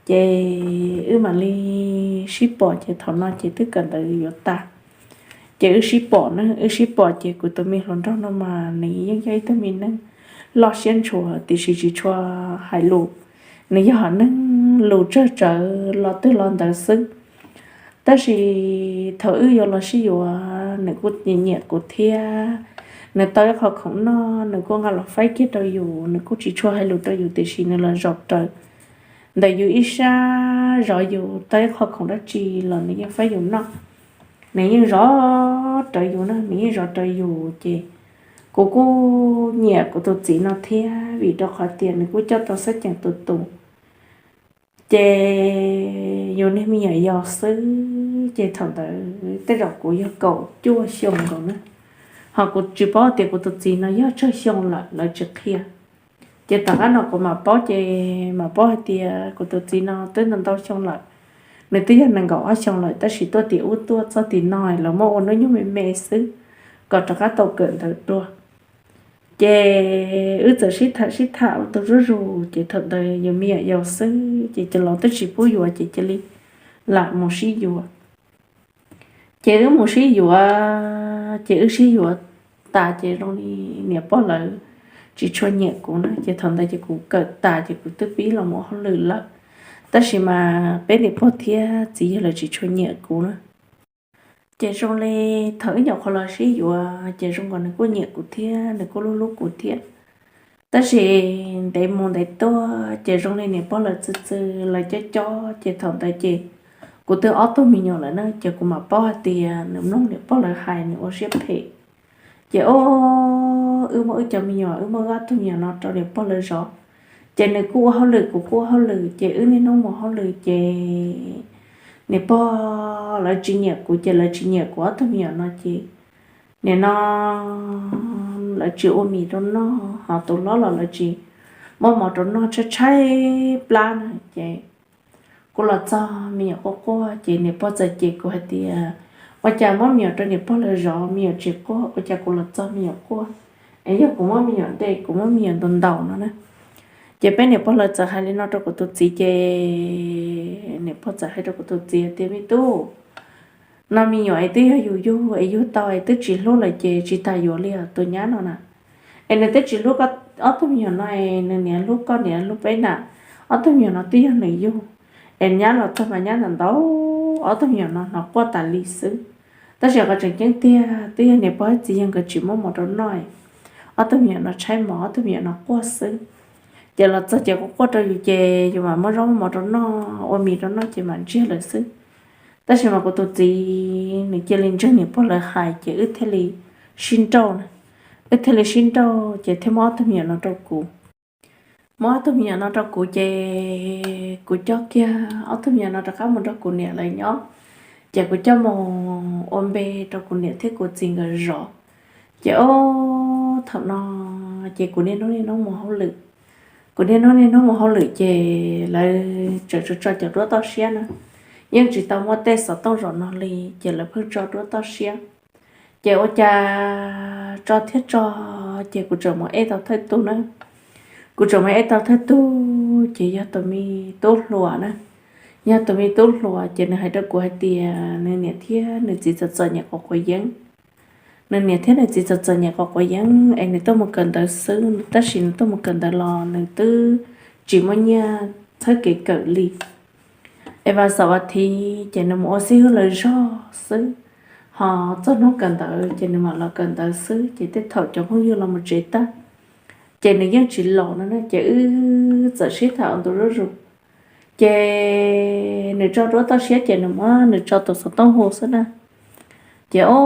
Ces wb mam li sib pom ces thaum no ces twb kawm ntawv yuav tag. Ces wb sib pom na, wb sib pom ces kuv tus me hluas nraug no mas nws yeej yog ib tug me neeg loj siab ntshua tiam sis tsis tshua hais lus. Nws yog hom neeg lus tsawg tsawv los twg los ntawd xwb. Tab sis thaum wb yuav los sib yuav nws kuj nyiam nyiam kuv thiab. Nws tau ib qho khoom noj nws kuj nqa los faib kiag rau yus, nws kuj tsis tshua hais lus rau yus tiam sis nws los zaum raws ntawm yus ib sab, zov yus tau ib qho khoom dab tsi los nws yeej faib yus noj. Nws yeej zov rawv yus na, nws yeej zov rawv yus ces kuv kuj nyiam kuv tus txiv no thiab vim rau qhov tias nws kuj coj tau xab cees tus tus. Ces yus niag me nyuam yaus xwb ces thaum ntawd tej zaum kuv yog kaum cuaj xyoo nkaus na. Ho kuv tsis paub tias kuv tus txiv no yog tsawg xyoo lawm, lawv tsis qhia. Ces tom qab no kuv mam paub ces mam paub hais tias kuv tus txiv no twb ntau ntau xyoo lawm. Nws twb yog nees nkaum ob xyoo lawm tab sis tuaj tim ub tuaj txog tim no lawv muab ua hnub nyoog me me xwb kom rov qab tau kawm ntawv dua. Ces wb txawm sib tham sib tham ua tus zuj zus ces thaum ntawd yus me nyuam yaus xwb ces cov laus twb tsis pub yuav ces cia li lam mus sib yuav. Ces wb mus sib yuav, ces wb sib yuav tas ces zoo li niam pog lawv tsis tshua nyiam kuv na, ces thaum ntawd ces kuv kawm tas ces kuv twb pib los mus hauj lwm lawm. Tab sis mas peb niam pog thiab txiv yawg lawv tsis tshua nyiam kuv na. Ces zoo li thaum wb nyuam qhuav los sib yuav ces zoo nkaus nws kuj nyiam kuv thiab nws kuj hlub hlub kuv thiab. Tab sis ntev mus ntev tuaj ces zoo li niam pog lawv txw txw, lawv cob cob ces thaum ntawd ces kuv twb ob tug me nyuam lawm na ces kuv mam paub hais tias nws mloog niam pog lawv hais nws ua siab phem. Ces o, wb muab wb cov me nyuam, wb muab wb ob tug me nyuam no rau niam pog lawv zov. Ces nws kuj ua hauj lwm kuv kuj ua hauj lwm ces wb niaj hnub mus hauj lwm ces niam pog lawv tsis nyiam kuv ces lawv tsis nyiam kuv ob tug me nyuam no ces nim no lawv tsis ua mis rau noj ho tus hlob los lawv tsis muab mov rau noj, tshaib tshaib plab na ces kuv los txog me nyuam quaj quaj ces niam pog txawm cem kuv hais tias ua cas muab me nyuam rau niam pog lawv zov me nyuam tsis quaj, ua cas kuv los txog me nyuam quaj, es yog kuv muab me nyuam de, kuv muab me nyuam ntaus ntaus no na. Ces peb niam pog lawv txawm hais li no rau kuv tus txiv ces niam pog txawm hais rau kuv tus txiv tias me tub, no me nyuam es twb yog yus yug es yug tau es twb tsis hlub lawm ces tsis tas yuav li os tus nyab no na. Es nws twb tsis hlub koj ob tug me nyuam no es nws niaj hlub koj niaj hlub peb na. Ob tug me nyuam no twb yog nws yug, es nyab los txog mas nyab ntaus ntaus ob tug me nyuam no hnov quaj tas li xwb. Tab sis qhov tseem ceeb tiag twb yog niam pog thiab txiv yawg nkawd tsis muab mov rau noj, ob tug me nyuam no tshaib mov, ob tug me nyuam no quaj xwb. Ces los txog ces quaj quaj rau yus ces yus mam muab zaub muab mov rau noj, ua mis rau noj ces mam ntsiag lawm xwb. Tab sis mas kuv tus txiv nws cia li ntseeg niam pog lawv hais ces wb thiaj li sib nrauj na. Wb thiaj li sib nrauj ces thiaj muab ob tug me nyuam no rau kuv. Muab ob tug me nyuam no rau kuv ces kuv coj kiag ob tug me nyuam no rov qab mus nrog kuv niam lawv nyob. Ces kuv coj mus ua npe rau kuv niam thiab kuv txiv nkawd zov. Ces o, thaum no ces kuv niaj hnub niaj hnub mus hauj lwm. Kuv niaj hnub niaj hnub mus hauj lwm ces lawv tseem tso tso cov duab toj siab na. Yeej tsis tau muaj tej xov tooj zaum no li ces lawv pheej tso duab toj siab. Ces ua cas tso thiab tso, ces kuv tseem mus ej tau thawj tug na. Kuv tseem mus ej tau thawj tug ces yog tus me tub hluas na. Yog tus me tub hluas ces nws hais rau kuv hais tias nws niam thiab nws txiv txom txom nyem quav quav yeeb. Nws niam thiab nws txiv txom txom nyem quav quav yeeb es nws tuaj mus kawm ntawv xwb, tab sis nws tuaj mus kawm ntawv los nws twb tsis muaj nyiaj txhawb kev kawm li. Es vas xaum vas thiv ces nws mus ua xib hwb lawv zog xwb, ho txog hnub kawm ntawv ces nws mam los kawm ntawv xwb. Ces tej thaum cov phooj ywg los mus tsev tag ces nws yeej tsis los no na. Ces wb txawm sib tham ua ntu zuj zus. Ces nws tso duab toj siab ces nws muab nws tso tus xov tooj hu xwb na. Ces o,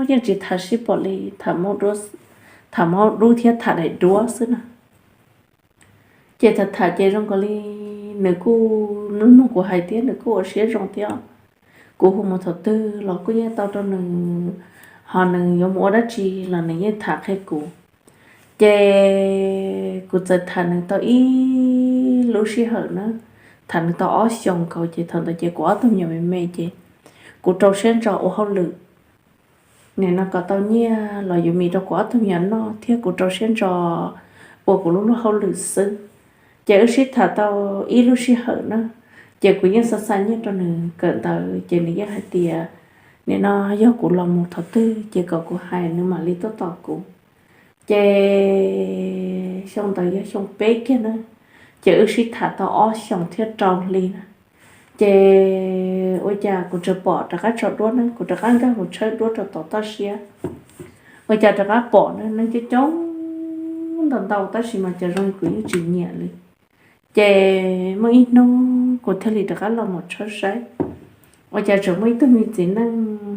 yeej tsis tham sib pom li, tham muab dub thiab tham daim duab xwb na. Ces tham tham ces zoo nkaus li nws kuj mloog kuv hais thiab nws kuj ua siab zoo thiab. Kuv hu mus thaum twg los kuj yeej tau rau nws, ho nws yuav mus ua dab tsi los nws yeej tham qhia kuv. Ces kuv txawm tham nws tau ib lub sij hawm na, tham nws tau ob xyoos nkaus ces thaum ntawd ces kuv ob tug me nyuam me me ces kuv rau siab ntso ua hauj lwm. Nim no kom tau nyiaj los yuav mis rau kuv ob tug me nyuam noj thiab kuv rau siab ntso ua kuv lub luag hauj lwm xwb. Ces wb sib tham tau ib lub sij hawm na, ces kuv yeej xa xa nyiaj rau nws kawm ntawv, ces nws yeej hais tias, nim no yog kuv los mus thaum twg ces kom kuv hais nws mam li tuaj tos kuv. Ces xyoo ntawd yog xyoo peb kiag na, ces wb sib tham tau ob xyoos thiab rau hli na, ces ua cas kuv tseem pom rov qab tso duab ne, kuv rov qab nkag mus tshawb duab rau tom toj siab, ua cas rov qab pom ne, neeg coob coob ntau ntau tab sis mas cas zoo kuv yeej tsis nyiam li. Ces muaj ib hnub kuv thiaj li rov qab los mus tshawb saib, ua cas tseem muaj ib tug me txiv neej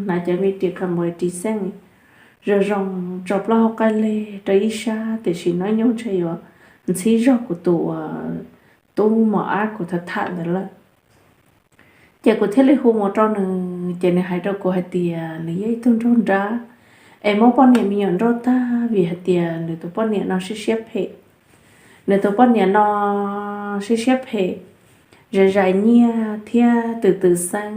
hnav cov me ris qhov npua ris xeej zoo zoo, tso plaub hau qaij leg rau ib sab, tiam sis hnub nyoog ntshe yuav ntxhib zog kuv tus uas tub mos ab kuv tham tham ntawd lawm. Ces kuv thiaj li hu mus rau nws, ces nws hais rau kuv hais tias nws yog ib tug nraug nrab, es muab poj niam me nyuam nrauj tag vim hais tias nws tus poj niam no siab siab phem. Nws tus poj niam no siab siab phem, zais zais nyiaj thiab tws tws xeeb.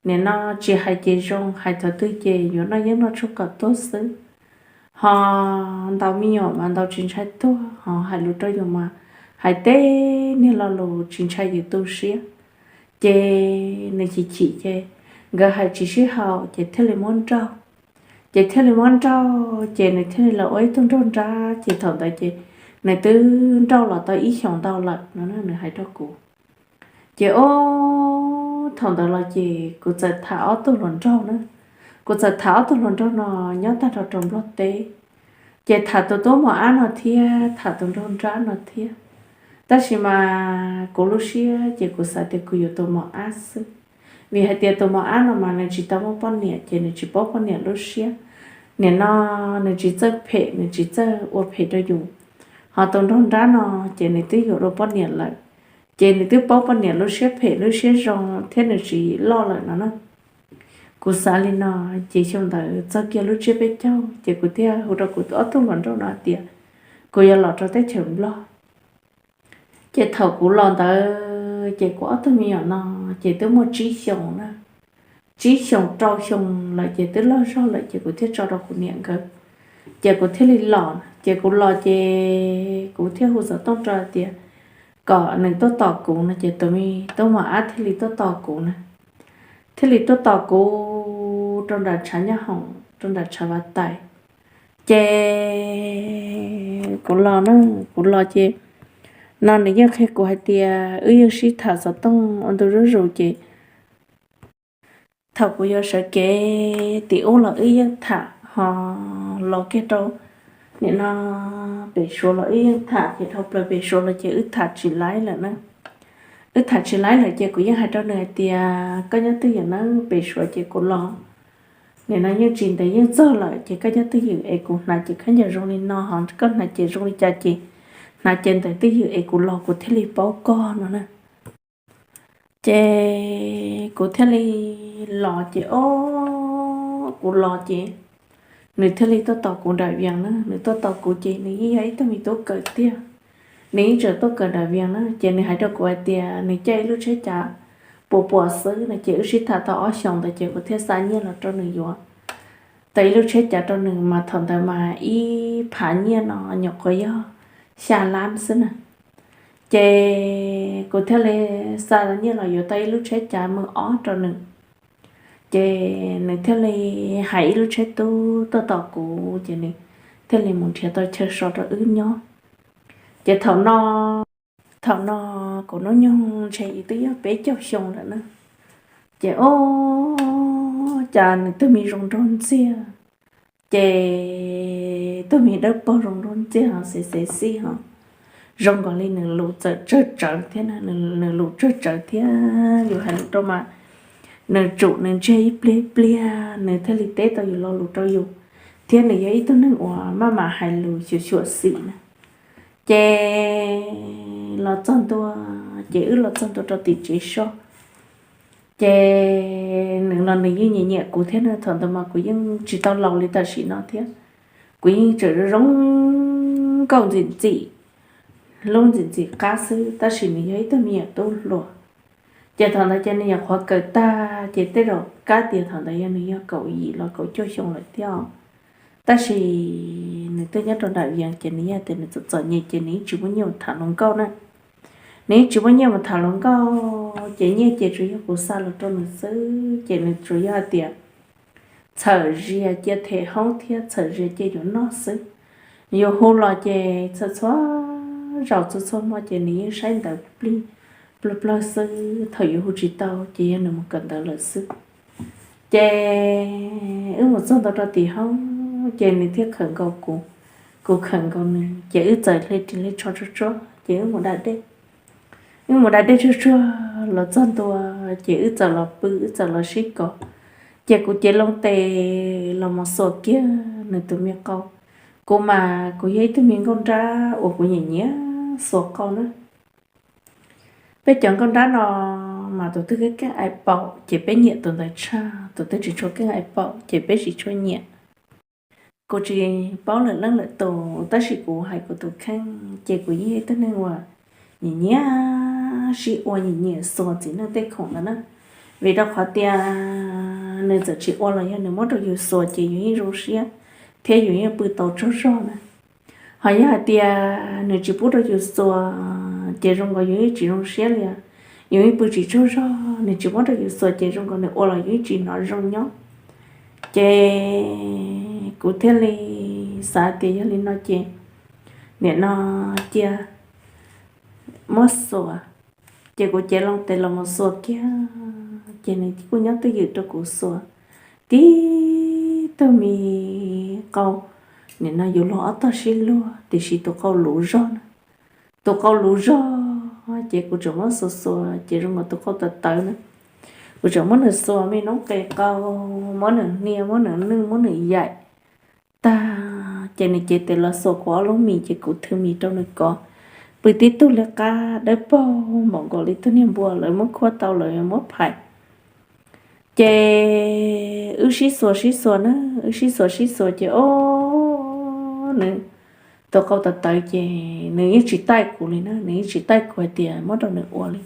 Nim no tsis hais ces zoo, hais thaum twg ces yuav noj yeeb noj tshuaj kom tuag xwb. Ho ntaus me nyuam mas ntaus tsis ntshai tuag, ho hais lus rau yus mas hais tej niag lo lus tsis ntshai yus tu siab. Ces nws chim chim ces nkawd hais tsis sib haum ces thiaj li muab nrauj. Ces thiaj li muab nrauj ces nws thiaj li los ua ib tug nraug nrab, ces thaum ntawd ces nws twb nrauj los tau ib xyoos ntau lawm no nws hais rau kuv. Ces ob thaum ntawd los ces kuv txawm tham ob tug hluas nraug na, kuv txawm tham ob tug hluas nraug no nyob tag nrho rau Nplog teb. Ces tham tus tub mos ab no thiab tham tus nraug nrab no thiab, tab sis mas kuv lub siab ces kuv xav tias kuv yuav tus mos ab xwb, vim hais tias tus mos ab no mas nws tsis tau muaj poj niam ces nws tsis paub poj niam lub siab. Nim no nws tsis txawj phem, nws tsis txawj ua phem rau yus, ho tus nraug nrab no ces nws twb yuav dua poj niam lawm, ces nws twb paub poj niam lub siab phem lub siab zoo thiab nws tsis loj lawm no na. Kuv xav li no, ces xyoo ntawd txog kiag lub tsiab peb caug ces kuv thiaj hu rau kuv ob tug hluas nraug no hais tias kuv yuav los rau teb chaws Nplog. Ces thaum kuv los ntawd ces kuv ob tug me nyuam no ces twb muaj tsib xyoos na, tsib xyoos rau xyoo lawm ces twb loj zog lawm ces kuv thiaj tso rau kuv niam nkawd, ces kuv thiaj li los. Ces kuv los ces kuv thiaj hu xov tooj rau tias kom nws tuaj tos kuv no ces tus me tub mos ab thiaj li tuaj tos kuv na, thiaj li tuaj tos kuv rau nram tshav nyab hoom rau nram tshav vaj tais. Ces kuv los na, kuv los ces no nws yeej qhia kuv hais tias wb yeej sib tham xov tooj ua ntu zuj zus ces thaum kuv yuav sawv kev tim ub los wb yeej tham, ho los kiag rau nim no pem Suav los wb yeej tham, ces dhau plaws pem Suav los ces wb tham tsis laib lawm na. Wb tham tsis laib lawm ces kuv yeej hais rau nws hais tias koj nyob twj ywm na, pem Suav ces kuv los nim no yeej tsis ntev yeej txog lawm ces koj nyob twj ywm es kuv hnav ces khaub ncaws zoo li no ho koj hnav ces zoo li cas ces hnav ces ntawm twj ywm es kuv los kuv thiaj li paub koj no na. Ces kuv thiaj li los ces ob, kuv los ces nws thiaj li tuaj tos kuv nram Vias na, nws tuaj tos kuv ces nws yeej yog ib tug me tub kawm tiag, nws yeej tseem tuaj kawm nram Vias na ces nws hais rau kuv hais tias nws caij ib lub tsheb cav puas puas xwb no ces wb sib tham tau ob xyoos ntawd ces kuv thiaj xa nyiaj los rau nws yuav tau ib lub tsheb cav rau nws mas thaum ntawd mas ib phav nyiaj no nyuam qhuav yog xya lab xwb na. Ces kuv thiaj li xa nyiaj los yuav tau ib lub tsheb cav mws ob rau nws, ces nws thiaj li hais ib lub tsheb tub tuaj tos kuv ces nws thiaj li mus nrhiav tau chaw so rau wb nyob. Ces thaum no, thaum no kuv hnub nyoog ntshe twb yog peb caug xyoo lawm na. Ces ob, cas nws tug me zoo nraug ntxiag, ces tug me dawb paug zoo nraug ntxiag ho xev xev xij ho zoo nkaus li nws lus txawm tsawg tsawv thiab, nws lus tsawg tsawv thiab yus hais lus rau mas nws tsum nws ntsiag ib pliag ib pliag nws thiaj li teb tau yus lo lus rau yus, thiab nws yog ib tug neeg uas maj mam hais lus xyuam xyuam xim na. Ces los txog ntua, ces wb los txog ntua rau tim tsev so, ces nws los nws yeej nyiam nyiam kuv thiab na, thaum ntawd mas kuv yeej tsis tau laus li tam sim no thiab, kuv yeej tseem zoo nkauj ntxim ntxim, hlub ntxim ntxim qab xwb tab sis nws yog ib tug me nyuam tub hluas. Ces thaum ntawd ces nws nyuam qhuav kawm tag ces tej zaum kab tias thaum ntawd yog nws yog kaum yim los kaum cuaj xyoo lawm thiab, tab sis nws twb nyob rau nram Vias ces nws yog tias nws txom txom nyem ces nws yeej tsis muaj nyiaj tham hluas nkauj na. Nws yeej tsis muaj nyiaj mus tham hluas nkauj, ces nyiaj ces tsuas yog kuv xa los rau nws xwb, ces nws tsuas yog hais tias txhawm zias cia them hoob thiab txhawm zias cia yuav noj xwb. Yuav hu los ces txhua txhua zaus txhua txhua hmo ces nws yeej saib ntawv plig plawg plawg xwb, thaum yuav hu tsis tau ces yog nws mus kawm ntawv lawm xwb. Ces wb mus txog ntua rau tim hoob ces nws thiaj khawm nkaus kuv, kuv khawm nkaus nws, ces wb txawm hle ris hle tsho tsuag tsuag ces wb mus da dej. Wb mus da dej tsuag tsuag los txog ntua, ces wb txawm los pw, wb txawm los sib kos. Ces kuv cev loo tes los mus xuas kiag nws tus me qau. Kuv mas kuv yog ib tug me nkauj nrab uas kuv nyiam nyiam xuas qau na. Peb cov nkauj nrab no mas tus twg keej keej aim paum ces peb nyiam tus ntawd tshaj, tus twg tsis tshua keej aim paum ces peb tsis tshua nyiam. Kuv tsis paub lwm leej lwm tus, tab sis kuv hais kuv tus kheej ces kuv yeej yog ib tug neeg uas nyiam nyiam sib ua, nyiam nyiam xuas txiv neej tej khoom ntawd na. Vim rau qhov tias nws txawm tsis ua los yog nws muab rau yus xuas ces yus yeej zoo siab thiab yus yeej pw tau tsaug zog na. Ho yog hais tias nws tsis pub rau yus xuas ces zoo nkaus yus yeej tsis zoo siab li, yus yeej pw tsis tsaug zog. Nws tsis muab rau yus xuas ces zoo nkaus nws ua los yus yeej tsis hnov zoo nyob. Ces kuv thiaj li xav tias yog li no ces nim no cia muab xuas. Ces kuv cev loo tes los mus xuas kiag, ces nws kuj nyob twj ywm rau kuv xuas tib tug me qau. Nim no yus luag ob tog sib luag tiam sis tus qau luv zog na. Tus qau luv zog ces kuv tseem muab xuas xuas ces zoo nkaus tus qau tawv tawv na. Kuv tseem muab nws xuas me noob qes qau, muab nws hnia, muab nws nwj, muab nws yaim tag, ces nws cev tes los xuas kuv ob lub mis ces kuv thwv mis rau nws kov. Pw tib tug liab qab dawb paug npaum nkaus li tus niag npua lawv muab khuab tau lawv muab phais. Ces wb sib xuas sib xuas na, wb sib xuas sib xuas ces o, nws tus qau tawv tawv ces nws yeej tsis taij kuv li na, nws yeej tsis taij kuv hais tias muab rau nws ua li.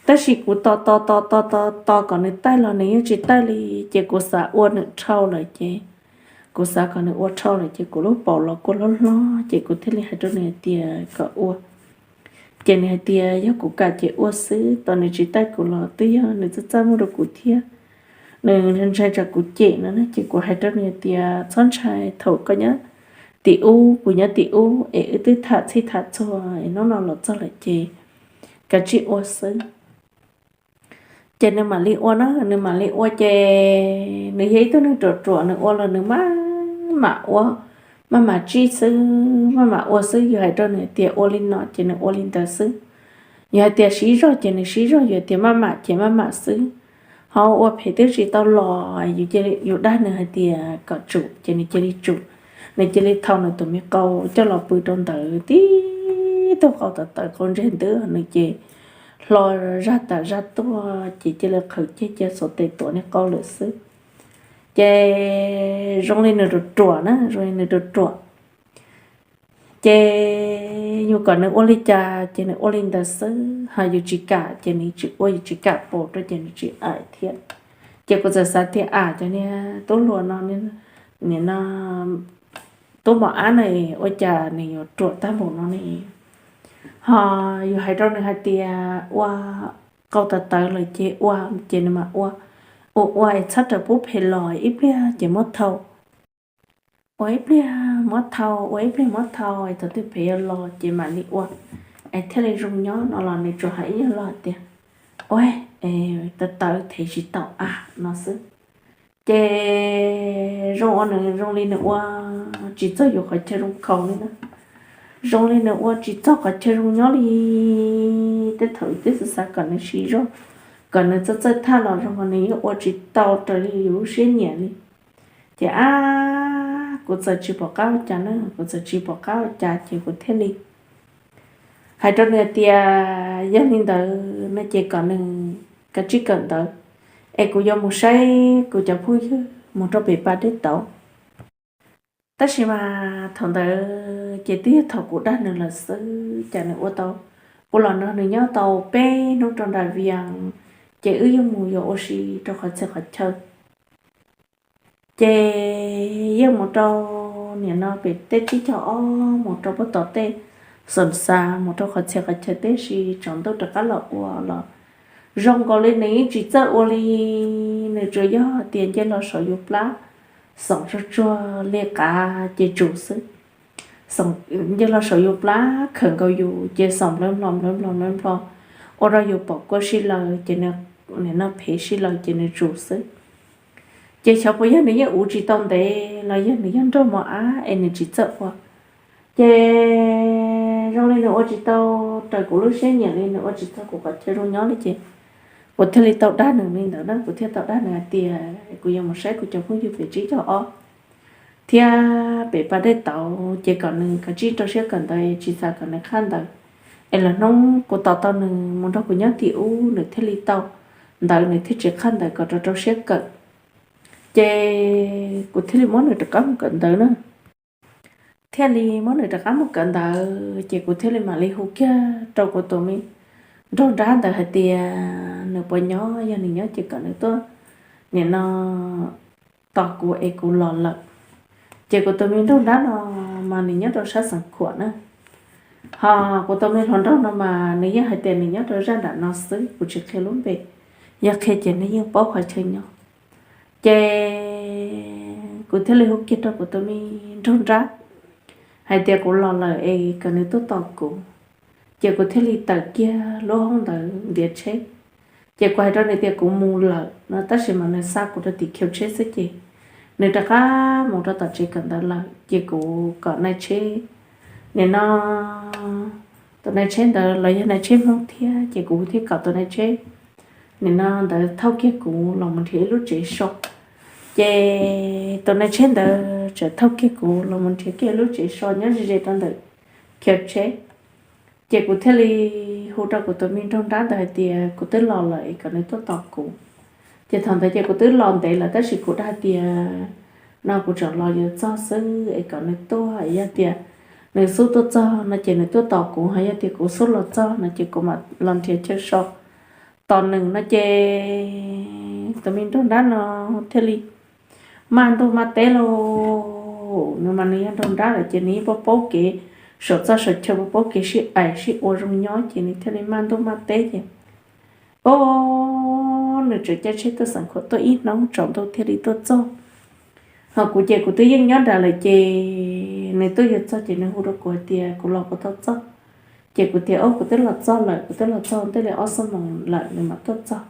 Tab sis kuv tos tos tos tos tos tos kom nws taij los nws yeej tsis taij li, ces kuv xav ua nws dhau lawm ces, kuv xav kom nws ua dhau lawm ces kuv lub paum los kua hlob hlob ces kuv thiaj li hais rau nws hais tias kom ua. Ces nws hais tias yog kuv kam ces ua xwb, tos nws tsis taij kuv los twb yog nws txaj txaj muag rau kuv thiab, nws ntshai tsam kuv cem no na. Ces kuv hais rau nws hais tias txhob ntshai, thaum koj nyob tim ub kuv nyob tim ub es wb twb tham txhij tham txhua es hnub no los txog lawm ces kav tsij ua xwb. Ces nws mam li ua na, nws mam li ua ces nws yog ib tug neeg ruam ruam, nws ua los nws maj mam ua, maj mam tsij xwb, maj mam ua xwb. Yus hais rau nws tias ua li no ces nws ua li ntawd xwb. Yus hais tias siv zog ces nws siv zog, yus hais tias maj mam ces maj mam xwb. Ho ua phem twb tsis tau los, yus dag nws hais tias kom tsum ces nws cia li tsum. Nws cia li thau nws tus me qau coj los pw rau ntawd, tib tug qau tawv tawv qau ntseg ntwb, nws ces hlo zaj tas zaj tuaj ces cia li qhwv ceg cia xuas tes tuav niag qau lawm xwb. Ces zoo li nws ruam ruam na, zoo li nws ruam ruam. Ces yus kom nws ua li cas ces nws ua li ntawd xwb, ho yus tsis kam ces nws tsis ua, yus tsis kam pus rau ces nws tsis aim thiab. Ces kuv txawm xav tias am, cov niag tub hluas no, nim no tub mos ab no ua cas nws yuav ruam tag npaum no ne? Ho yus hais rau nws hais tias ua, qau tawv tawv lawm ces ua, ces nws mam ua. Ua ua es txhob rawm pub phem los, ib pliag ces muab thau. Ua ib pliag muab thau, ua ib pliag muab thau es thaum twg phem yuav los ces mam li ua es thiaj li zoo nyob no los nws tsuas hais ib nyuag lo tias ua, tawv tawv thev tsis tau a no xwb. Ces zoo ua nws, zoo li nws ua tsis txog yus qhov chaw zoo khaus li na. Zoo li nws ua tsis txog qhov chaw zoo nyob li. Tej thaum twb xav xav kom nws siv zog, kom nws txawj txawj thaj los zoo nkaus nws yeej ua tsis tau raws li yus lub siab nyiam li. Ces ab, kuv txawm tsis pom qab ua cas na, kuv txawm tsis pom qab ua cas ces kuv thiaj li hais rau nws tias yog li ntawd no ces kom nws kav tsij kawm ntawv es kuv yuav mus saib kuv cov phooj ywg mus rau pem pas dej tauv. Tab sis mas thaum ntawd ces twb yog thaum kuv dag nws lawm xwb, cas nws ua tau, kuv los nrog nws nyob tau peb hnub rau nram Vias, ces wb yeej mus yuav ua si rau qhov txhia qhov chaw. Ces yeej mus rau nim no pem tej tsib caug ob mus rau puag tom tej xoom xav mus rau qhov txhia qhov chaw teb si tsaus ntuj rov qab los ua los zoo nkaus li nws yeej tsis txawj ua li. Nws tsuas yog tias nce los saum yus plab xoom tsuag tsuag li qav ces tsum xwb. Nce los saum yus plab khawm nkaus yus ces xoom nplawv nplho nplawv nplho nplawv nplho, ua rau yus pom kua sib laws ces nws, nim no phem sib laws ces nws tsum xwb. Ces xyov puas yog nws yeej uv tsis tau ntev los yog nws yog nraug mos ab es nws tsis txawj ua. Ces zoo li nws ua tsis tau raws kuv lub siab nyiam li, nws ua tsis tau kuv qhov chaw zoo nyob li ces kuv thiaj li tau dag nws li ntawd na. Kuv thiaj tau dag nws hais tias kuv yuav mus saib kuv cov phooj ywg pem tsib caug ob thiab pem pas dej tauv ces kom nws kav tsij rau siab kawm ntawv, tsis txhob kom nws qhaj ntawv, es lwm hnub kuv tos tau nws mus nrog kuv nyob tim ub nws thiaj li tau ntawv, nws thiaj tsis qhaj ntawv, kom rau rau siab kawm. Ces kuv thiaj li muab nws rov qab mus kawm ntawv na. Thiaj li muab nws rov qab mus kawm ntawv ces kuv thiaj li mam li hu kiag rau kuv tus me nraug nrab ntawd hais tias nws puas nyob, yog nws nyob ces kom nws tuaj nim no tos kuv es kuv los lawm. Ces kuv tus me nraug nrab no mas nws nyob rau sab Xeev Khuam na, ho kuv tus me hluas nraug no mas nws yeej hais tias nws nyob rau zaj nram no xwb, kuv tsis qhia lub npe, yog qhia ces nej yeej paub qhov chaw nyob. Ces kuv thiaj li hu kiag rau kuv tus me nraug nrab hais tias kuv los lawm es kom nws tuaj tos kuv. Ces kuv thiaj li tawm kiag lub hoob ntawd ntiav tsheb. Ces kuv hais rau nws tias kuv mus lawm no tab sis mas nws xa kuv rau tim khiv tsheb xwb ces nws rov qab mus rau tom tsev kawm ntawv lawm. Ces kuv kom nai tsheb, nim no tus nai tsheb ntawd los yog nai tsheb Hmoob thiab ces kuv thiaj kom tus nai tsheb nim no ntawd thauj kiag kuv los mus nrhiav ib lub tsev so. Ces tus nai tsheb ntawd txawm thauj kiag kuv los mus nrhiav kiag lub tsev so nyob ze ze rau ntawm khiv tsheb. Ces kuv thiaj li hu rau kuv tus me nraug nrab ntawd hais tias kuv twb los lawm es kom nws tuaj tos kuv. Ces thaum ntawd ces kuv twb los ntev lawm tab sis kuv dag hais tias no kuv tseem los yuav txog xwb es kom nws tuaj, yog tias nws xub tuaj txog no ces nws tuaj tos kuv, ho yog tias kuv xub los txog no ces kuv mam los nrhiav chaw so tos nws no. Ces tus me nraug nrab no thiaj li maj ntuj maj teb lauj. Nws mas nws yog nraug nrab lawm ces nws yeej paub paub kev saum txoj saum chaw, paub paub kev sib aim sib ua zoo nyob ces nws thiaj li maj ntuj maj teb ces, o, nws tseem caij tsheb tuaj Xeev Khuam tuaj ib hnub tsaus ntuj thiaj li tuaj txog. Ho kuv ces kuv twb yeej nyob nrad lawm ces nws tuaj yuav txog ces nws hu rau kuv hais tias kuv los puas tau txog. Ces kuv tias o kuv twb los txog lawm, kuv twb los txog ntej li ob xuab moos lawm nws mam tuaj txog.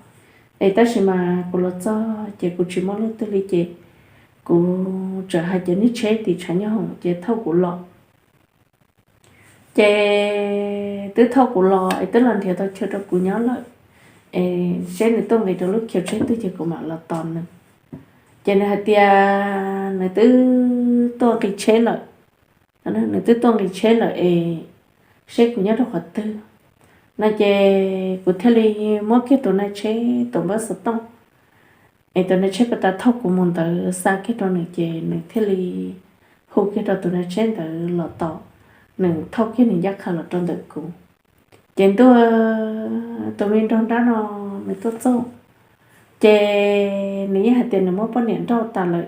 Es tab sis mas kuv los txog ces kuv tsis muaj leej twg li ces kuv txawm hais cov niag tsheb tim tshav nyob hoom ces thauj kuv los. Ces twb thauj kuv los es twb los nrhiav tau chaw rau kuv nyob lawm, es seb nws tuaj nqis rau lub khiv tsheb twg ces kuv mam los tos nws. Ces nws hais tias nws twb tuaj nqis tsheb lawm, nws twb tuaj nqis tsheb lawm es seb kuv nyob rau qhov twg no ces kuv thiaj li muab kiag tus nai tsheb tus npawb xov tooj es tus nai tsheb pas tas thauj kuv mus ntawd xa kiag rau nws ces nws thiaj li hu kiag rau tus nai tsheb ntawd los tos, nws thauj kiag nws ncaj qha los rau ntawm kuv. Ces ntuj, tus me nraug nrab no nws tuaj txog ces nws yeej hais tias nws muab poj niam nrauj tas lawm,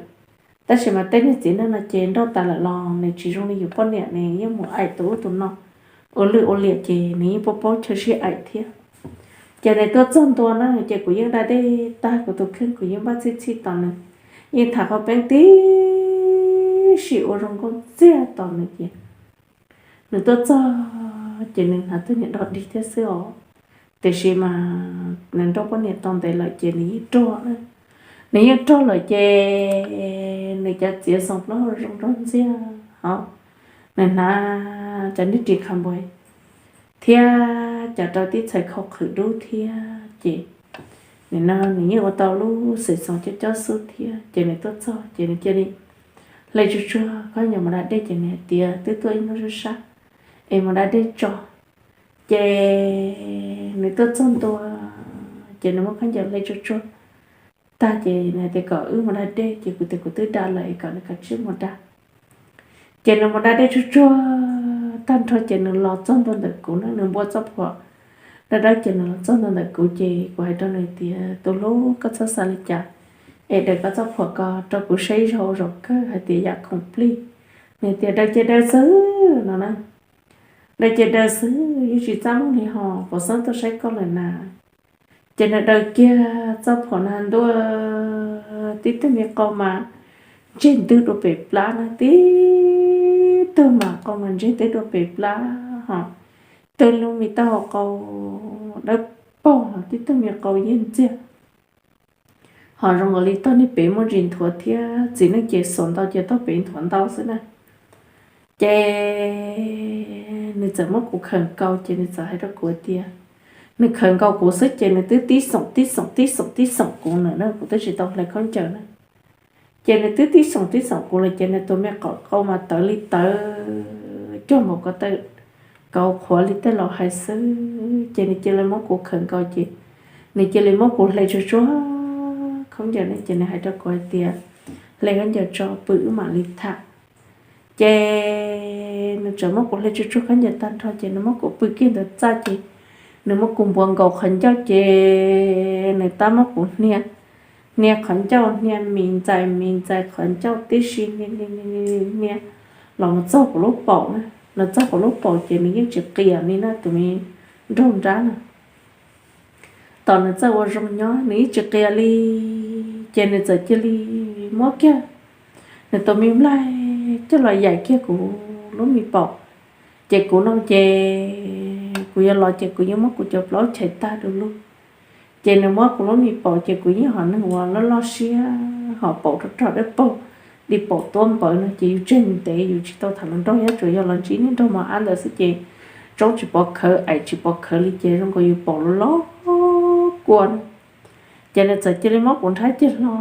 tab sis mas tej niag txiv neej no ces nrauj tas lawm los nws tsis zoo li yus poj niam, nws yeej mus aim tus ub tus no ua lwj ua liam ces nws yeej paub paub chaw sib aim thiab. Ces nws tuaj txog ntua na ces kuv yeej da dej tag kuv tus kheej, kuv yeej npaj txhij txhij tos nws, yeej tham qhov peeb tib si ua zoo nkauj ntxiag tos nws ces nws tuaj txog ces nws hnav tus niam dog dig thiab xwb os. Tiam sis mas nws nrauj poj niam tau ntev lawm ces nws yeej rog, nws yeej rog lawm ces nws cov txiav xoo plaub hau zoo nraug ntxiag hos, nws hnav cov niag ris qha npua thiab cov rau tib txhais khau qhwm dub thiab ces nim no nws yeej ua tau lub xim xoo cob cob xub thiab ces nws tuaj txog ces nws cia li hle tsuag tsuag khaub ncaws mus da dej ces nws hais tias twb tuaj ib hnub sab sab es mus da dej tso. Ces nws tuaj txog ntua ces nws muab khaub ncaws hle tsuag tsuag tag ces nws hais tias kom wb mus da dej ces kuv tias kuv twb da lawm es kom nws kav tsij mus da. Ces nws mus da dej tsuag tsuag tag nrho ces nws los txog ntua ntawm kuv na, nws npua txoj phuam dawb dawb ces nws los txog ntua ntawm kuv ces kuv hais rau nws tias tus hlub, koj txhob xav li cas es daws koj txoj phuam ko rau kuv saib zaum zaum kawg hais tias yam khoom plig. Nws tias daws ces daws xwb no na. Daws ces daws xwb, yeej tsis txaj muag li hos, puas xav tuaj saib koj lawm na. Ces nws daws kiag txoj phuam na ntua, tib tug me qau mas ntseg ntws dua pem plab na, tib tug mas qau mas ntseg ntws dua pem plab hos, tib tug lub me taub hau qau dawb paug hos, tib tug me qau yeej ntxiag hos, zoo nkaus li tog niag pem muaj ntsis nthuav thiab, txiv neej ces xuas ntau ces tog pem nthuav ntau xwb na. Ces nws txawm muab kuv khawm nkaus ces nws txawm hais rau kuv tias, nws khawm nkaus kuv xwb ces nws twb tib xoom tib xoom tib xoom tib xoom kuv na, kuv twb tsis tau hle khaub ncaws na. Ces nws twb tib xoom tib xoom kuv lawm ces nws tus me qau mas tawv li tawv, cuag npaum ko taw kauv qhuav li tej laus hais xwb. Ces nws cia li muab kuv khawm nkaus ces nws cia li muab kuv hle tsuag tsuag khaub ncaws ne, ces nws hais rau kuv hais tias, hle khaub ncaws tso pw wb mam li tham. Ces nws txawm muab kuv hle tsuag tsuag khaub ncaws tag nrho ces nws muab kuv pw kiag ntawd txaj ces nws muab kuv npuav nkaus qhov ncauj ces nws tab muab kuv hnia, hnia qhov ncauj, hnia mis ntxais mis ntxais qhov ncauj tib si, hnia los mus txog kuv lub paum na. Los txog kuv lub paum ces nws yeej tsis qias li na, tus me nraug nrab na. Tos nws txawj ua zoo nyob nws yeej tsis qias li. Ces nws txawm cia li muab kiag nws tus me nplaig coj los yaim kiag kuv lub me paum. Ces kuv no ces kuv yuav los ces kuv yeej muab kuv cov plaub chais tag du lug. Ces nws muab kuv lub me paum ces kuv yeej hom neeg uas loj loj siab hos paum rog rog dawb paug, di paum tuab npawv no ces yus tseg ntev yus tsis tau tham hluas nraug, yog tsuas yog los ntsib niag nraug mos ab ntawd xwb ces tsoob tsis pov khawv, aim tsis pov khawv li ces zoo nkaus yus paum loj loj kua na. Ces nws txawm cia li muab kuv nrhab ceg hlo,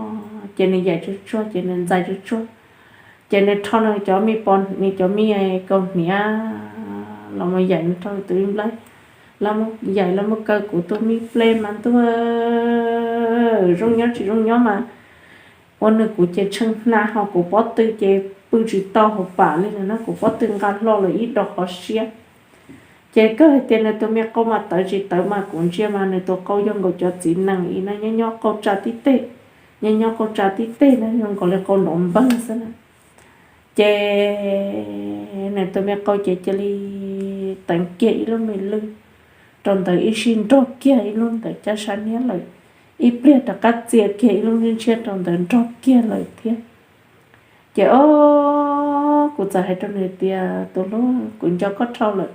ces nws yaim tsuag tsuag ces nws ntxais tsuag tsuag, ces nws rho nws cov me pos, nws cov me kaus hniav los mus yaim nws rho tus me nplaig, los mus yaim los mus kaw kuv tus me nplaig mas ntuj, zoo nyob tsis zoo nyob mas ua nws kuv ces tshee hna hos kuv pob tw ces pw tsis tau hauv pam li no na, kuv pob tw nqa hlo lawm ib do qhov siab. Ces kawg hais tias nws tus me qau mas tawv tsis tawv mas kuv ntsia mas nws tus qau yog nkaus cov txiv nees li no, nyob nyob qau tsa tib teg, nyob nyob qau tsa tib teg na, zoo nkaus li qau nrov npawg xwb na. Ces nws tus me qau ces cia li teev kiag ib lub me lwj rau ntawd, ib sij nrog kiag ib lub ntawd caj sab niab lawm, ib pliag rov qab txia kiag ib lub ntshiab rau ntawd nrog kiag lawm thiab. Ces o, kuv txawm hais rau nws tias, tus hlub, kuv nco koj dhau lawm.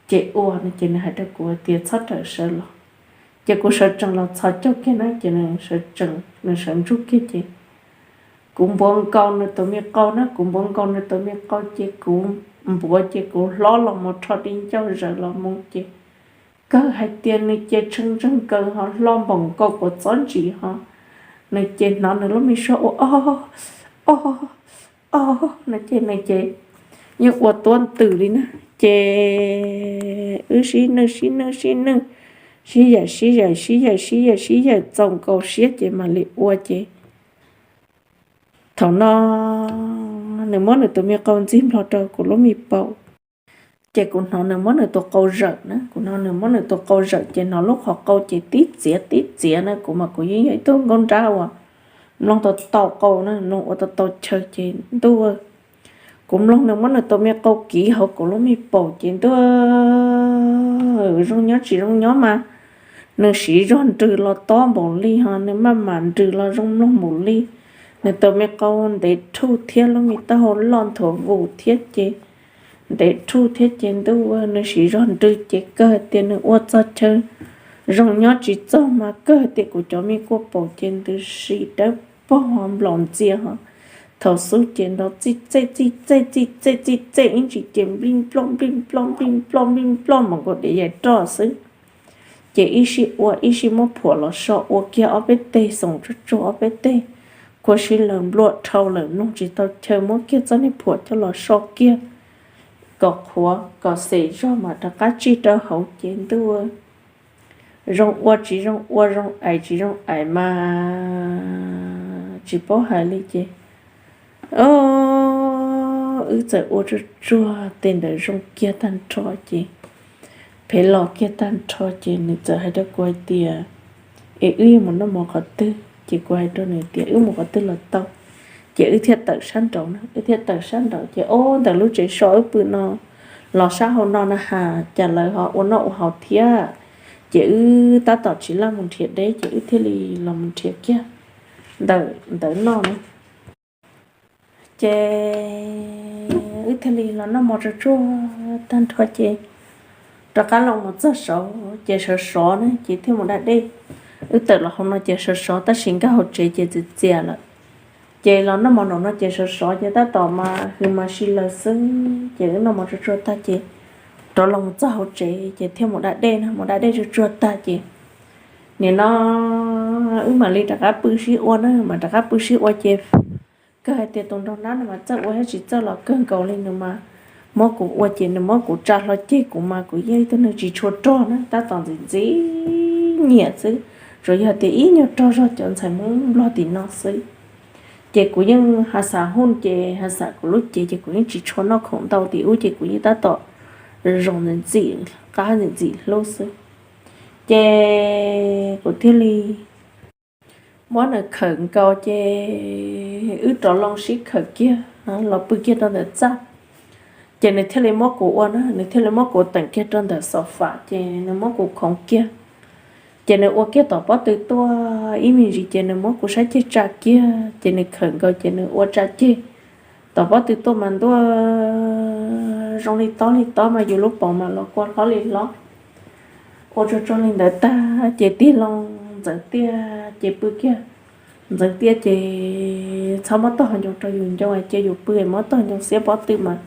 Ces ua no ces nws hais rau kuv tias txhob rawm sawv los. Ces kuv sawv tsees los txhos caug kiag na, ces nws sawv tsees, nws sawv ntsug kiag ces kuv npuav nkaus nws tus me qau na, kuv npuav nkaus nws tus me qau ces kuv npuav ces kuv hlob los mus rho di ncauj zawm los mus ces kawg hais tias nws ces tshee ntseeg nkaws ho hlo npaum nkaus kuv txob ntsis ho, nws ces hnov nws lub me suab ua o, o, o no ces nws ces yeej ua tuab ntws li na. Ces wb sib nwj sib nwj sib nwj, sib yaim sib yaim sib yaim sib yaim sib yaim txaus nkaus siab ces mam li ua ces thaum no nws muab nws tus me qau ntxig nplho rau kuv lub me paum. Ces kuv hnov nws muab nws tus qau zawm na, kuv hnov nws muab nws tus qau zawm ces hnov lub qhov qau ces tib txiav tib txiav na, kuv mas kuv yeej yog ib tug nkauj nrab uas mloog tau tau qau na, mloog ua tau tau chaw ces ntuj, kuv mloog nws muab nws tus me qau kiv hauv kuv lub me paum ces ntuj, zoo nyob tsis zoo nyob mas nws siv zog nrws los tob npaum li ho, nws maj mam nrws los zoo mloog npaum li. Nws tus me qau ntev rhuj thiab lub me taub hau loj nthuav vus thiab ces ntev rhuj thiab ces ntuj, nws siv zog nrws ces kawg tias nws ua txog chaw zoo nyob tsis txog mas kawg tias kuv cov me kua paum ces ntws si dawb paug ho nplaum ntxias ho. Thaum xub ces nrov txij txej txij txej txij txej txij txej ib ntsis ces nplij nploj nplij nploj nplij nploj nplij nploj mas nkaus diav yaim roj xwb. Ces ib sij ua ib sij muab phuam los so ua kiag ob peb teg xoom tsuag tsuag ob peb teg, khuav sib lawm nplua dhau lawm mloog tsis tau chaw muab kiag txoj niag phuam coj los so kiag kom qhuav kom xem zog mas rov qab tsij rau hauv ces ntuj, zoo ua tsis zoo ua, zoo aim tsis zoo aim mas tsis paub hais li ces o, wb txawm ua tsuag tsuag tes ntawd zoo kiag tag nrho ces phev los kiag tag nrho ces nws txawm hais rau kuv hais tias, es wb yuav mus noj mov qhov twg? Ces kuv hais rau nws tias wb mus qhov twg los tau. Ces wb thiaj tawm sab nraud na, wb thiaj tawm sab nraud ces o, ntawm lub tsev so wb pw no los sab hauv no na has, cas lawv ho ua noj ua haus thiab. Ces wb tab tom tsis laj mus nrhiav deb, ces wb thiaj li los mus nrhiav kiag ntawm ntawd noj na. Ces wb thiaj li los noj mov tsuag tsuag tag nrho ces rov qab los mus txog saud ces sov sov na, ces thiaj mus da dej. Wb tawm los hauv no ces sov sov, tab sis nkag hauv tsev ces txias txias lawm. Ces los noj mov nraum no ces sov sov ces tab tom mas hws mas si lawm xwb. Ces wb noj mov tsuag tsuag tag ces rov los mus txog hauv tsev ces thiaj mus da dej na, mus da dej tsuag tsuag tag ces nim no wb mam li rov qab pw sib ua na, mam rov qab pw sib ua ces kawg hais tias tus nraug nab no mas txawj ua thiab tsis txawj los kawg nkaus li, nws mas muab kuv ua ces nws muab kuv tsa hlo ceg, kuv mas kuv yog ib tug neeg tsis tshua rog na, tab tom ntxim ntxim nyiam xwb, tsuas yog tias ib nyuag rog zog cov ntxhais Hmoob Nplog tim no xwb. Ces kuv yeej has xav hu ces has xav kuv lub cev ces kuv yeej tsis tshua noj khoom ntau tim ub ces kuv yeej tab tom zoo ntxim ntxim qab ntxim ntxim hlub xwb. Ces kuv thiaj li muab nws khawm nkaus ces wb rov loo sib khawm kiag los pw kiag rau ntawm txaj. Ces nws thiaj li muab kuv ua na, nws thiaj li muab kuv teem kiag rau ntawm xov fam ces nws muab kuv khoov kiag. Ces nws ua kiag tom pob tw tuaj ib me ntsis ces nws muab kuv sab ceg tsa kiag ces nws khawm nkaus ces nws ua tsa ceg tom pob tw tuaj mas ntuaj zoo li tob li tob mas yus lub paum mas los kua hlob li hlob. Ua tsuag tsuag li ntawd tag ces tig loo ntxeev tiaj ces pw kiag ntxeev tiaj ces txhob muab tog ncoo rau yus ncoo ces yus pw muab tog ncoo xiab pob tw mas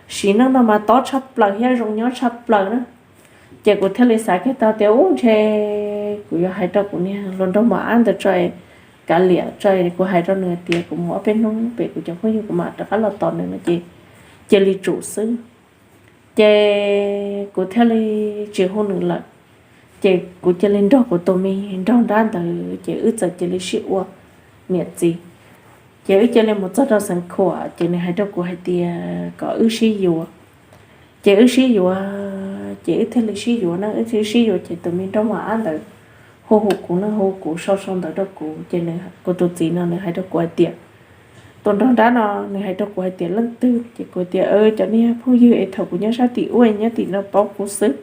sim neej no mas tob tshaj plaws thiab zoo nyob tshaj plaws na. Ces kuv thiaj li xav kiag tau tias ub ntshe kuv yuav hais rau kuv niag hluas nraug mos ab ntawd tso, kav liam tso, kuv hais rau nws tias kuv mus ob peb hnub pem kuv cov phooj ywg kuv mam rov qab los tos nws no ces cia li tsum xwb. Ces kuv thiaj li tsis hu nws lawm. Ces kuv cia li nrog kuv tus me nraug nrab ntawd ces wb txawm cia li sib ua niam txiv. Ces wb cia li mus txog rau xeev khuam ces nws hais rau kuv hais tias kom wb sib yuav. Ces wb sib yuav, ces wb thiaj li sib yuav na, wb thiaj sib yuav ces tus me nraug mos ab ntawd hu hu kuv na, hu kuv sau sau ntawv rau kuv ces kuv tus txiv no nws hais rau kuv hais tias, tus nraug nrab no nws hais rau kuv hais tias leej twg ces kuv tias cov niag phooj ywg es thaum kuv nyob sab tim ub nyob tim no paub kuv xwb.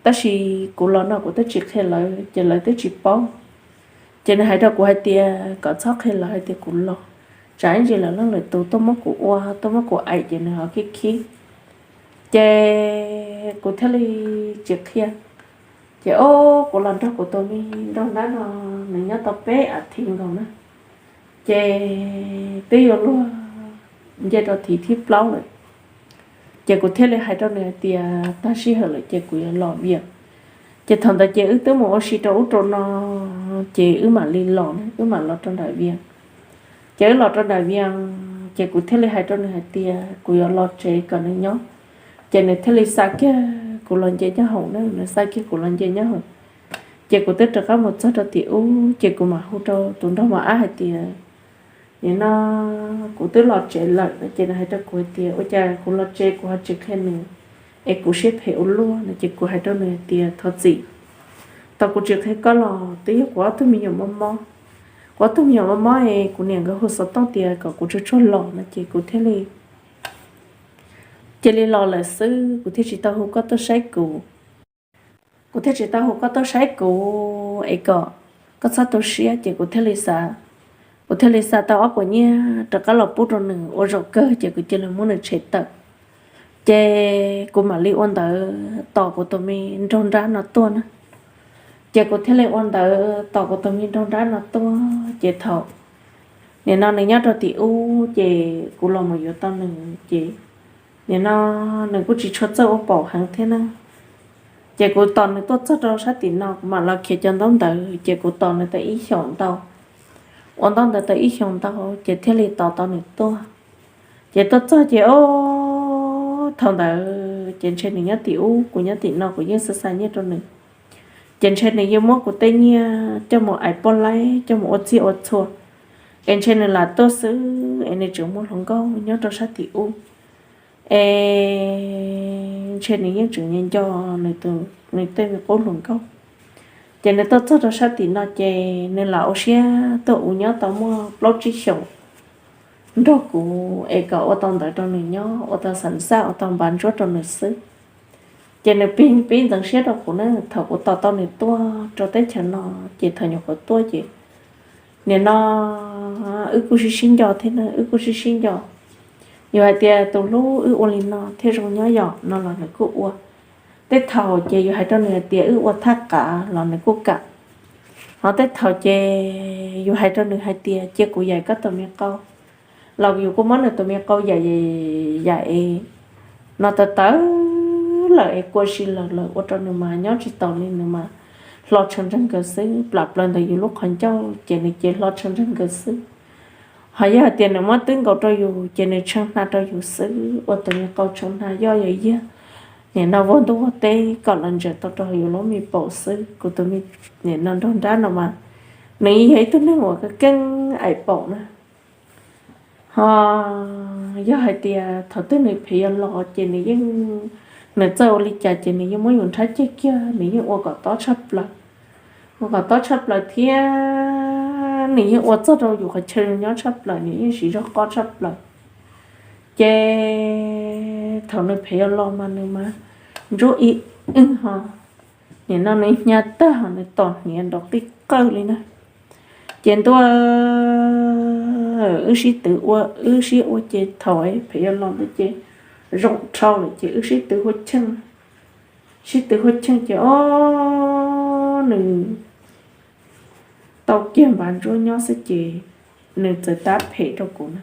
Tab sis kuv los no kuv twb tsis qhia lawv ces lawv twb tsis paub. Ces nws hais rau kuv hais tias kom txhob qhia lawv hais tias kuv los, tsam ib ntsis lawv leej lwm tus tuaj muab kuv ua tuaj muab kuv aim ces nws ho khib khib. Ces kuv thiaj li tsis qhia. Ces o, kuv los nrog kuv tus me nraug nrab no nws nyob tau peb as thiv nkaus na. Ces twb yuav luag nce rau thiv thib plaub lawm. Ces kuv thiaj li hais rau nws hais tias tag sij hawm lawm ces kuv yuav los Vias. Ces thaum ntawd ces wb twb mus ua si rau ub rau no, ces wb mam li los na, wb mam los rau nram Vias. Ces wb los rau nram Vias, ces kuv thiaj li hais rau nws hais tias kuv yuav los tsev kom nws nyob. Ces nws thiaj li xa kiag kuv los nce nyob hoom na, nws xa kiag kuv los nce nyob hoom. Ces kuv twb rov qab mus txog rau tim ub ces kuv mam hu rau tus nraug mos ab hais tias, nim no kuv twb los tsev lawm no. Ces nws hais rau kuv hais tias ua cas kuv los tsev kuv ho tsis qhia nws, es kuv siab phem ua luaj no. Ces kuv hais rau nws hais tias thov txim, tau kuv tsis qhia koj los twb yog kuv ob tug me nyuam mob mob, kuv ob tug me nyuam mob mob es kuv niam nkawd hu xov tooj tias kom kuv tsuag tsuag los no ces kuv thiaj li cia li los lawm xwb, kuv thiaj tsis tau hu koj tuaj saib kuv. Kuv thiaj tsis tau hu koj tuaj saib kuv es kom koj txhob tu siab. Ces kuv thiaj li xav, kuv thiaj li xa tau ob puas nyiaj rov qab los pub rau nws ua zaum kawg ces kuv cia li muab nws tshem tawm. Ces kuv mam li ua ntawv tos kuv tus me nraug nrab no tuaj na. Ces kuv thiaj li ua ntawv tos kuv tus me nraug nrab no tuaj. Ces thaum nim no nws nyob rau tim ub ces kuv los mus yuav tau nws ces nim no nws kuj tsis tshua txawj ua paum heev thiab na. Ces kuv tos nws tuaj txog rau sab tim no kuv mam los khiav cov ntaub ntawv ces kuv tos nws tau ib xyoos ntau. Ua ntaub ntawv tau ib xyoos ntau ces thiaj li tos tau nws tuaj. Ces tuaj txog ces o, thaum ntawd ces ntshe nws nyob tim ub kuv nyob tim no kuv yeej xa xa nyiaj rau nws. Ces ntshe nws yeej muab kuv tej nyiaj coj mus aim poj laib coj mus ua txhij ua txhua, es ntshe nws lam tuaj xwb es nws tseem muaj hluas nkauj nyob rau sab tim ub. Es ntshe nws yeej tseem nco nco nws tej me qub hluas nkauj. Ces nws tuaj txog rau sab tim no ces nws lam ua siab tuaj ua nyob tau muaj plaub tsib xyoos. nrog kuv es kom ua tau ntawv rau nws nyob, ua tau xam xaj, ua tau npav ntsuab rau nws xwb. Ces nws pib pib ntxeev siab rau kuv na, thaum kuv tos tau nws tuaj rau teb chaws no, ces thaum nyuam qhuav tuaj ces nim no wb kuj sib sib nco thiab na, wb kuj sib sib nco. Yus hais tias tus hlub wb ua li no thiaj zoo nyob yom no los nws kuj ua. Tej thaum ces yus hais rau nws hais tias wb ua thaj qav los nws kuj kam. Ho tej thaum ces yus hais rau nws hais tias cia kuv yaim koj tus me qau, los yus kuj muab nws tus me qau yaim yaim es no tawv tawv lawm es kua si lawm lawm ua rau nws mas nyob tsis taus li, nws mas hlo tshee nreeg nkawd xwb. Plam plaws ntawm yus lub qhov ncauj ces nws ces hlo tshee nreeg nkawd xwb. Ho yog hais tias nws muab twb nkaus rau yus ces nws tshee hna rau yus xwb, ua tus me qau tshee hna yoj yog yag. Nim no vag ntuj vag teb kom los ntsaws tau rau yus lub me paum xwb. Kuv tus me nim no nraug nrab no mas nws yog ib tug neeg uas keej keej aim paum na. Ho yog hais tias thaum twg nws phem yog los ces nws yeej, nws txawj ua li cas ces nws yeej muab yus nrhab ceg kiag, nws yeej ua kom tob tshaj plaws. Ua kom tob tshaj plaws thiab nws yeej ua txog rau yus qhov chaw nyob tshaj plaws, nws yeej siv zog qob tshaj plaws. Ces thaum nws phem yog los mas nws mas ntsuab ib wb ho, nim no nws hnyav tag ho nws tom hniav nrov qij qawj li na. Ces ntuj, wb sib twv ua, wb sib ua ces thaum phem yog los ntawd ces zoo dhau lawm ces wb sib twv hua cheej, sib twv hua cheej ces o, nws tau kiag npav ntsuab nyob xwb ces nws txawm tab phem rau kuv na.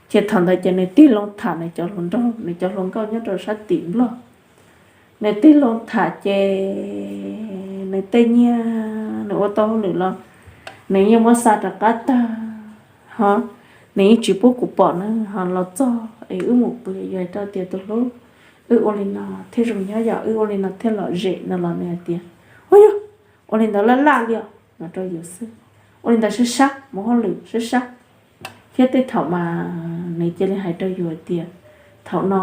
Ces thaum ntawd ces nws tig loo tham nws cov hluas nraug, nws cov hluas nkauj nyob rau sab tim Nplog. Nws tig loo tham ces nws tej nyiaj nws ua tau hauj lwm los nws yeej muab xa rov qab tag, ho nws yeej tsis pub kuv pom na. Ho los txog es wb mus pw, yus hais rau tias tus hlub, wb ua li no thiaj zoo nyob yom, wb ua li no thiaj lom zem no los nws hais tias, ua yog, ua li ntawd laj laj li os no rau yus xwb. Ua li ntawd sab sab, mus hauj lwm sab sab. Thiab tej thaum mas nws cia li hais rau yus hais tias, thaum no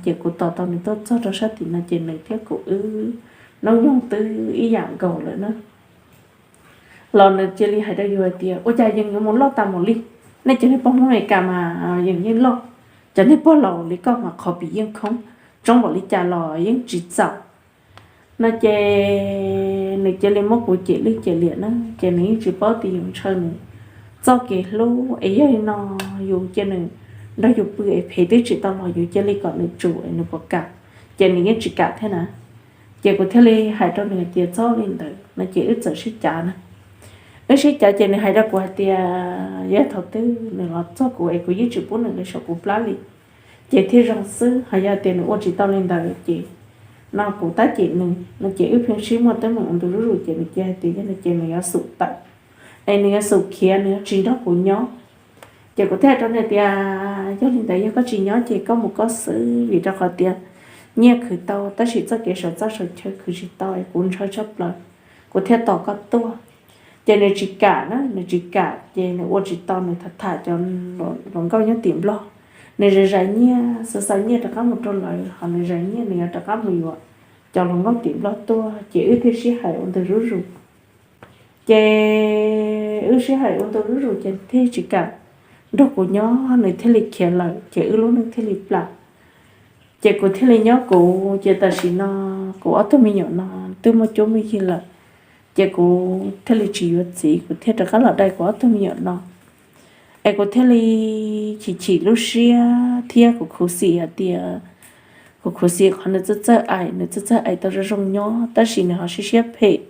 ces kuv tos tau nws tuaj txog rau sab tim no ces nws thiab kuv wb hnub nyoog twb ib yam nkaus lawm na. Los nws cia li hais rau yus hais tias, ua cas yeej yuav mus loj tas mus li, nej cov niag poj Hmoob Amelikas mas yeej yeej loj, cov niag pog laus li koj mas qhov pim yeej khoob, tsoob npaum li cas los yeej tsis txaus no ces nws cia li muab kuv cem lwj cem liam na, ces nws yeej tsis paub tias yus ntshaw nws txoj kev hlub es yog li no yus cia nws nrog yus pw es phem twb tsis tau los yus cia li kom nws tsum es nws puas kam, ces nws yeej tsis kam thiab na. Ces kuv thiaj li hais rau nws hais tias txhob li ntawd no ces wb txawm sib cav na. Wb sib cav ces nws hais rau kuv hais tias yog thaum twg nws los txog kuv es kuv yeej tsis pub nws los saum kuv plab li ces thiaj zoo xwb, ho yog tias nws ua tsis tau li ntawd ces no kuv tab cem nws no ces wb pheej sib muaj teeb meem ua ntu zuj zus ces nws cia hais tias yog no ces nws yuav xum tawm, es nws yuav xum khiav, nws yuav tsis nrog kuv nyob. Ces kuv thiaj hais rau nws tias yog li ntawd yog koj tsis nyob ces koj mus koj xwb, vim rau qhov tias nyiaj khwv tau tab sis txoj kev saum txaj saum chaw khwv tsis tau es kuv ntshaw tshaj plaws, kuv thiaj tos koj tuaj. Ces nws tsis kam na, nws tsis kam ces nws ua tsis tau, nws tham tham cov hluas nkauj nyob tim Nplog, nws zais zais nyiaj, xa xa nyiaj rov qab mus rau lawv, ho nws zais nyiaj nws yuav rov qab mus yuav cov hluas nkauj tim Nplog tuaj, ces wb thiaj sib hais ua ntu zuj zus. Ces wb sib hais ua ntu zuj zus ces thiaj tsis kam nrog kuv nyob, nws thiaj li khiav lawm ces wb lub neej thiaj li plam. Ces kuv thiaj li nyob kuv, ces tam sim no kuv ob tug me nyuam no twb muaj cuab muaj yig lawm, ces kuv thiaj li tsis yuav txiv, kuv thiaj rov qab los dai kuv ob tug me nyuam no. Es kuv thiaj li chim chim lub siab thiab kuv khuv xim hais tias, kuv khuv xim qhov nws txawj txawj aim, nws txawj txawj aim tau zoo zoo nyob tab sis nws ho siab siab phem.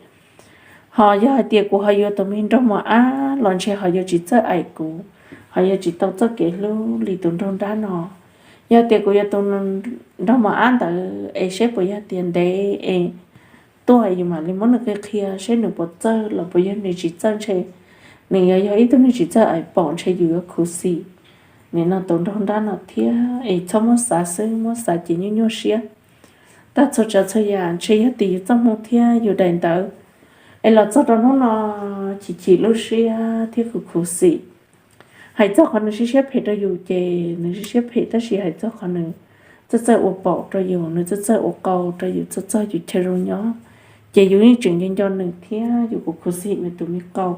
Ho yog hais tias kuv ho yuav tus me nraug mos ab los ntshe ho yuav tsis txawj aim kuv, ho yuav tsis tau txoj kev hlub li tus nraug nrab no. Yog tias kuv yuav tus nraug mos ab ntawd es seb puas yog tias ntev es tuaj yus mam li muab nws qhia qhia seb nws puas txawj los puas yog nws tsis txawj, ntshe nws yuav yog ib tug neeg tsis txawj aim paum, ntshe yus yuav khuv xim. Nim no tus nraug nrab no thiab es txhob muab xav xwb, muab xav ces nyuaj nyuaj siab. Tag txhua tsav txhua yam ntshe yog tias yus txoj hmoo thiab yus daim ntawv es los txog rau hnub no chim chim lub siab thiab khuv khuv xim. Hais txog qhov nws siab siab phem rau yus ces nws siab siab phem tab sis hais txog qhov nws txawj txawj ua paum rau yus, nws txawj txawj ua qau rau yus, txawj txawj yus chaw zoo nyob, ces yus yeej tseem nco nco nws thiab yus kuv khuv xim nws tus me qau.